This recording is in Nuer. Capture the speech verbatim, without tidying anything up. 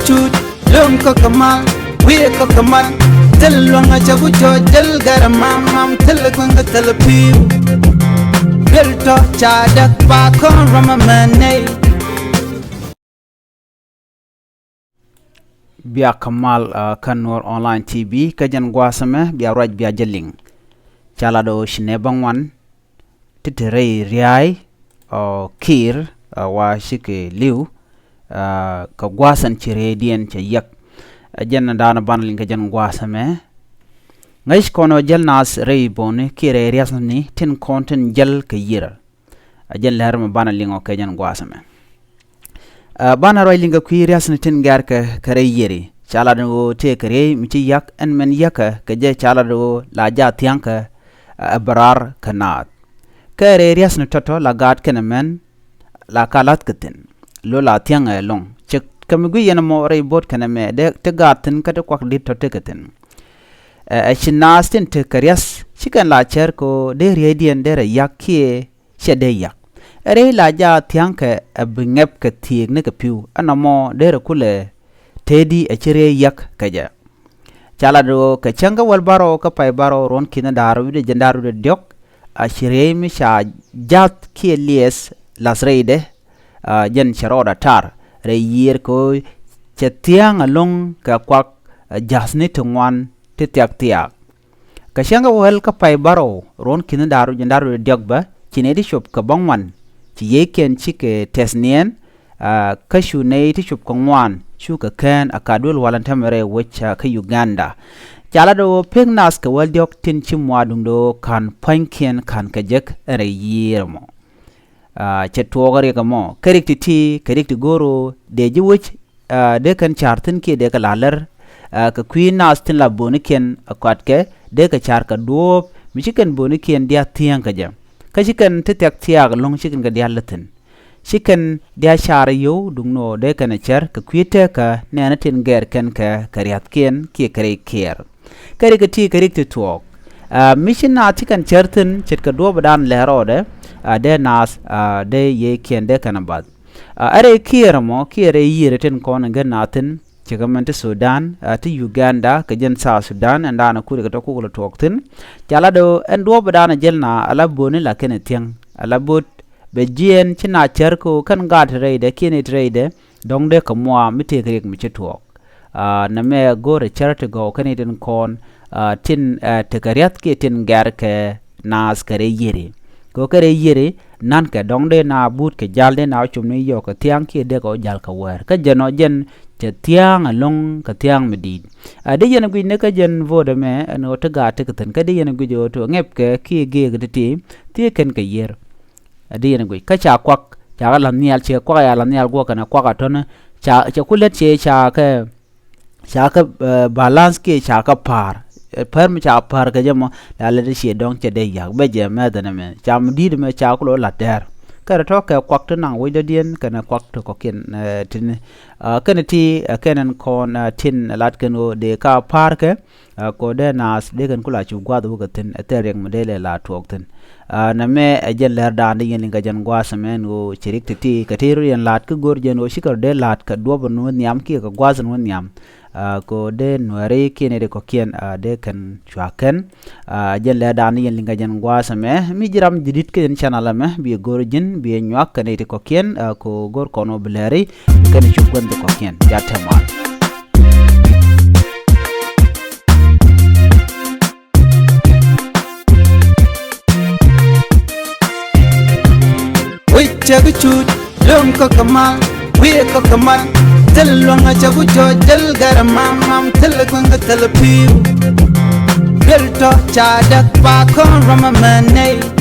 Tut lom kä kä mal, wi̱i̱ kä kä mal. Thil luäŋ a cɛ ku cɔ jäl gɛr mam mam, thil kueŋ kä thil pi̱w. Duel tɔ ca däk ba kɔn ram a mɛ nɛy. Bia kä mal, ah, kä Nuɔr Online T V, kä jɛn gua̱a̱th ɛmɛ bia ruac bia jɛ liŋ. Ca lat ɣöö ci nɛ bä ŋuan ti te rɛy ria̱a̱y, ɔ, Kiir, ɔ, wa cikɛ li̱w, ɔ, kɛ gua̱a̱th ɛn ci rieydiɛn cɛ yiɛk. Ɛ jɛn daanɔ banɛ liŋ kɛ jɛn gua̱a̱th ɛmɛ. Ŋäc kɔn ɔ jäl naath rɛy boni kiɛ rɛy ria̱thni tin kɔn tin jäl kɛ yiër. Ɛ jɛn lɛr mɛ banɛ liŋ ɔ kɛ jɛn gua̱a̱th ɛmɛ. Ɛ, banɛ ruac liŋ kɛ kui̱ ria̱thni tin gɛ̈r kɛ, kɛ rɛy yiëri. Ca lat ɣöö tëë kɛ riey mi ci yak ɛn mɛn yäkä kɛ jɛ ca lat ɣöö la jaat thia̱ŋkɛ, ɛ, bɛ raar kɛ naath. Kɛ rɛy ria̱thni tɔ̱tɔ̱ la gaat kɛnɛ mɛn la ka la̱th kɛ thi̱n. Lo la thia̱ŋɛ ɛlɔ̱ŋ. Cɛ kɛ mi gui̱c yɛn ɛmɔ rɛy bo̱o̱t kɛnɛ mɛ dee ti gaat thi̱n kä ti kuak di̱t tɔ̱ tekɛ thi̱n. Ɛ, ɛ ci naath tin tekɛ ria̱th ci kɛn la cär kɛ ɣöö dee rieydiɛn derɛ yak kiɛ cɛ dee yak. Ɛ rɛy la jaat thia̱ŋkɛ ɛ bi ŋɛp kɛ thiëëk ni kɛ pi̱w ɛn ɛmɔ derɛ kulɛ tëëdi ɛ ci rɛy yak kɛ jɛ. Ca lat ɣöö kɛ cäŋ kä wäl bärɔw kä pay bärɔw ruɔ̱n ki̱n da̱r wi̱cdɛ jɛn da̱r wi̱cdɛ diɔ̱k, a ci rɛy mi ca ja̱th kiɛ liɛth la̱th rɛydɛ, a, jɛn cɛ rɔɔdɛ ta̱r rɛy yiër kɛ ɣöö cɛ thia̱a̱ŋ ɛlɔ̱ŋ kɛ kuak, a, ja̱thni ti ŋuan ti thia̱k thia̱a̱k. Kɛ cäŋ kä wäl kä pay bärɔw ruɔ̱n ki̱n da̱r wi̱cdɛ jɛn da̱r wi̱cdɛ diɔ̱k bä ci nɛy ti cop kɛ bä ŋuan ci yiëëkiɛn cikɛ tɛth niɛn, a, kä cu nɛy ti cop kɛ ŋuan cukɛ kään a ka duël walɛ tämɛ rɛy wec, a, kä Uganda. Ca lat ɣöö pek naath kɛ wäl diɔ̱k tin ci mua̱a̱ duundɛ ɣöö ka̱n pua̱nykiɛn ka̱n kɛ jek ɛn rɛy yiër ɛmɔ. A, cɛ tuɔɔk riɛk ɛmɔ kɛ riɛk ti̱ti̱ kɛ riɛk ti go̱o̱r ɣöö dee ji̱ wec, a, dee kɛn ca̱r thi̱n kiɛ dee kɛ la lär, a, kɛ kui̱ naath tin la bonikiɛn a kɔatkɛ dee kɛ ca̱r kɛ duɔ̱ɔ̱p mi ci kɛn bonikiɛn diaal thia̱a̱ŋ kɛ jɛ. Kä ci kɛn ti thia̱k thia̱a̱k ɛlɔ̱ŋ ci kɛn kɛ diaal lät thi̱n. Ci kɛn diaal ca̱r yio̱w duŋni ɣöö dee kɛn ɛ cär kɛ kui̱ tekä nɛɛni tin gɛɛr kɛn kɛ kɛ ria̱thkiɛn kiɛ kɛ rɛy kiɛɛr. Kɛ riɛk ti kɛ riɛk ti tuɔɔk, a, mi ci naath ci kɛn cär thi̱n ce̱tkɛ duɔ̱ɔ̱pdan lɛr rɔɔdɛ, a, dee naath, a, dee yiëëkiɛn dee kɛn ɛ bath. A, ɛ rɛy kiɛɛr ɛmɔ kiɛ rɛy yiër tin kɔn in gät naath thi̱n, cikɛ mɛn ti Sudan, a, ti Uganda kɛ jɛn South Sudan ɛn daanɔ kuri kɛ tɔ kuk lɛ tuɔɔk thi̱n. Ca lat ɣöö ɛn duɔ̱ɔ̱pdan ɛ jäl naath ala bööni la kɛn ɛ thiäŋ ala bööt bɛ jiɛɛn ci naath cär kɛ ɣöö kɛn gaat ti rɛydɛ kiɛ nɛy ti rɛydɛ dɔ̱ŋ dee kɛ mua̱a̱ mi tëëk riɛk mi ci tuɔɔk. A, nɛmɛ go̱o̱rɛ cär ti gɔw kɛn i̱ tin kɔn, a, tin, a, tekɛ ria̱th kiɛ tin gɛr kɛ naath kɛ rɛy yiëri. Kɛ ɣöö kɛ rɛy yiëri na̱nkɛ dɔ̱ŋ dee na buut kɛ ja̱l dee na wä com ni yɔɔk kɛ thia̱a̱ŋ kiɛ dee kɛ wä ja̱l kɛ wäär. Kä jɛn ɔ jɛn cɛ thia̱a̱ŋ ɛlɔ̱ŋ kɛ thia̱a̱ŋ mi di̱i̱t. A, dee yɛn ɛ guic ni kä jɛn vo̱o̱t ɛmɛ ɛn ɣöö ti gaat tekɛ thi̱n kä dee yɛn ɛ guic ɣöö ti ɣöö ŋɛpkɛ kiɛ gëëk ti̱ti̱ thiee kɛn kɛ yiër. Ɛ di yɛn guic kä ca kuak ca kɛ la̱th nhial ciɛ kuak ya la̱th nhial guɔk kɛnɛ kuak a tɔ̱nä. Ca, ca ku lät ciɛ ca kɛ, ca kɛ, eh, balance kiɛ ca kɛ pa̱a̱r. Eh, pär mi ca pa̱a̱r kɛ jɛ mɔ la lät ciɛ dɔ̱ŋ cɛ dee yak bɛ jɛ mɛth ɛn ɛmɛ ca mi di̱i̱t ɛmɛ ca ku lo̱ la̱th dɛɛr. Kɛnɛ tɔ̱ kɛ kuak ti naŋ wec dɔ̱diɛn kɛnɛ kuak ti kɔ̱kiɛn, eh, tini. Ah, kɛnɛ ti, eh, kɛn ɛn kɔn, eh, tin lat kɛn ɣöö dee ka pa̱a̱r kɛ. Ah, kɛ ɣöö dee naath dee kɛn ku la cup gua̱a̱th wä kɛ thi̱n ɛ thil riɛk mi dee lɛ la tuɔɔk thi̱n. Ah, nɛmɛ ɛ jɛn lɛr daan dee yɛn liŋ kɛ jɛn gua̱a̱th ɛmɛ ɛn ɣöö ci riɛk ti̱ti̱ kɛ ti rot yɛn la̱t kä go̱r jɛn ɣöö cikɛ rot dee la̱t kɛ duɔ̱p ɛn wä nhiam kiɛ kɛ gua̱a̱th ɛn wä nhiam. Ah, kɛ ɣöö dee nuɛɛri kiɛ nɛy ti kɔ̱kiɛn, ah, dee kɛn cua kɛn. Ah, jɛn lɛr daan dee yɛn liŋ kɛ jɛn gua̱a̱th ɛmɛ mi ji̱ ram ji̱ di̱t kɛ jɛn channel ɛmɛ bi go̱r ji̱n bi nyuak kɛ nɛy ti kɔ̱kiɛn, ah, kɛ ɣöö go̱r kɔn ɣöö bi lɛri kɛn cup gua̱a̱th ti kɔ̱kiɛn. Ca tɛm mal. Wi̱c cɛ bi cuc luɔ̱ŋ kä kɛ mal, wi̱i̱ kä kɛ mal. Thil luɔ̱ŋ a cɛ bi cɔ jäl gɛr mam mam, thil kueŋ kä thil pi̱w. Duel tɔ ca däk ba kɔn ram a mɛ nɛy.